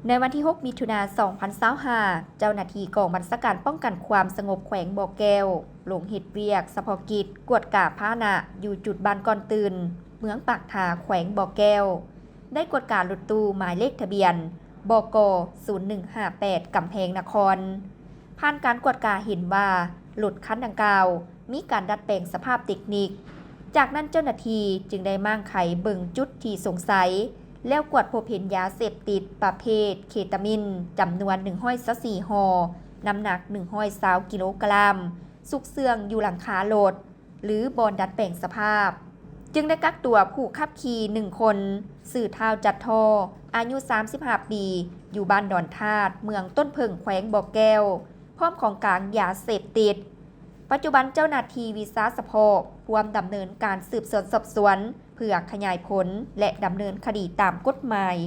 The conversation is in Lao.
ໃນວັນທີຫົກ ມິຖຸນາ ສອງພັນຊາວຫ້າ ເຈົ້າໜ້າທີ່ກອງບັນຊາການປ້ອງກັນຄວາມສະຫງົບແຂວງບໍ່ແກ້ວ ລົງເຮັດວຽກສະເພາະກິດກວດກາພາຫະນະຢູ່ຈຸດບ້ານກ່ອນຕື່ນ ເມືອງປາກທາ ແຂວງບໍ່ແກ້ວ ໄດ້ກວດກາລົດຕູ້ໝາຍເລກທະບຽນ ບກ ສູນໜຶ່ງຫ້າແປດ ກຳແພງນະຄອນ. ຜ່ານການກວດກາເຫັນວ່າ ລົດຄັນດັ່ງກ່າວມີການດັດແປງສະພາບເຕັກນິກ. ຈາກນັ້ນເຈົ້າໜ້າທີ່ຈຶ່ງໄດ້ມ້າງໄຂເບິ່ງຈຸດທີ່ສົງໄສ ແລ້ວກວດພົບເຫັນຢາເສບຕິດປະເພດເຄຕາມິນ ຈຳນວນໜຶ່ງຮ້ອຍຊາວສີ່ຫໍ່, ນ້ຳໜັກໜຶ່ງຮ້ອຍຊາວກິໂລກຣາມ ຊຸກເຊື່ອງຢູ່ຫຼັງຄາລົດ ຫຼື ບ່ອນດັດແປງສະພາບ, ຈຶ່ງໄດ້ກັກຕົວຜູ້ຂັບຂີ່ໜຶ່ງຄົນ, ຊື່ ທ້າວ ຈັດທໍ ອາຍຸສາມສິບຫ້າປີ, ຢູ່ບ້ານດອນທາດ, ເມືອງຕົ້ນເຜິ້ງ, ແຂວງບໍ່ແກ້ວ, ພ້ອມຂອງກາງຢາເສບຕິດ. ປັດຈຸບັນເຈົ້າໜ້າທີ່ວິຊາສະເພາະພວມດຳເນີນການສືບສວນສອບສວນ ເພື່ອຂະຫຍາຍຜົນ ແລະ ດຳເນີນຄະດີຕາມກົດໝາຍ.